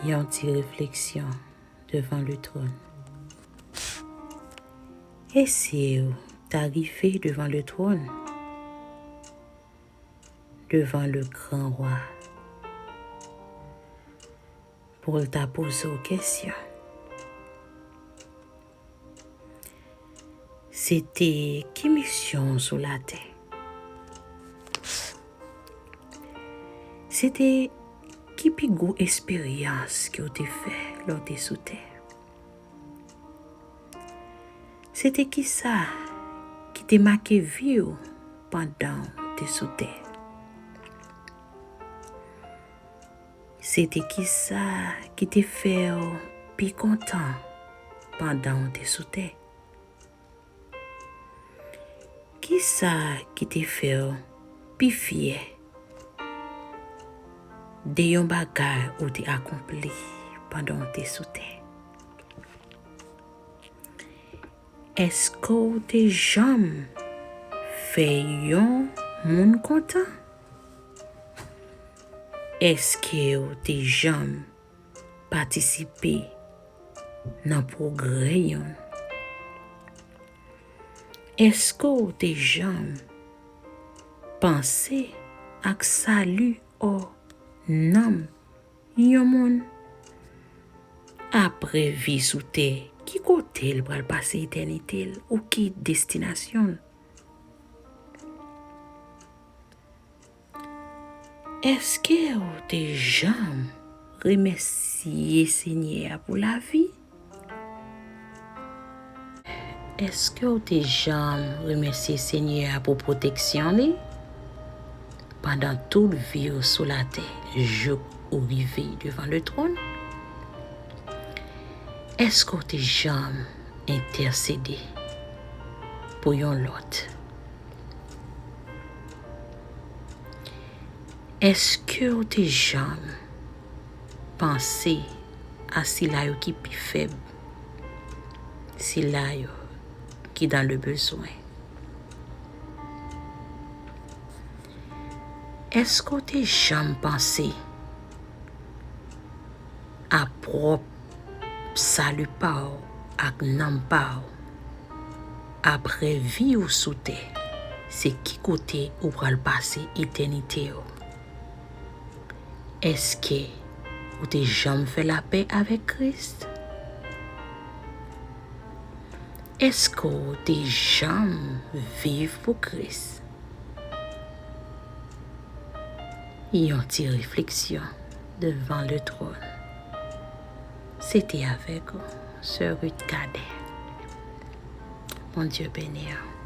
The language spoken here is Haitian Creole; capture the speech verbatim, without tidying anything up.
Yon ti refleksyon devan le twòn. E si w ta rive devan le twòn, devan le gran wa, pou l ta poze w kesyon? Se te ki misyon w sou latè? Se te ki pi gwo esperyans ke w te fè lè w te sou tè? Se te kisa ki te make vi w pandan w te sou tè? Se te kisa ki te fè w pi kontan pandan w te sou tè? Kisa ki te fè w pi fyè de yon bagay ou te akonpli pandan w te sou tè? Èske w te janm fè yon moun kontan? Èske w te janm patisipe nan pwogrè youn? Èske w te janm panse ak sali o nanm yon moun? Apre vi sou tè, ki kote l pral pase etènite l ou ki destinasyon l? Èske w te janm remèsye Senyè a pou lavi? Èske w te janm remèsye Senyè a pou pwoteksyon li pandan tout vi w sou latè, jouk ou rive devan le twòn? Èske w te janm entèsede pou yon lòt? Èske w te janm panse a sila yo ki pi fèb, sila yo ki dans le besoin? Èske w te janm panse a pwòp sali pa w ak nanm pa w? Apre vi w sou tè, se ki kote ou pral pase etènite w? Èske ou te janm fè lapè avèk Kris? Èske w te janm viv pou Kris? Yon ti refleksyon devan le twòn. Se te avèk ou, Sè Ruth Cadet. Bondye beni w.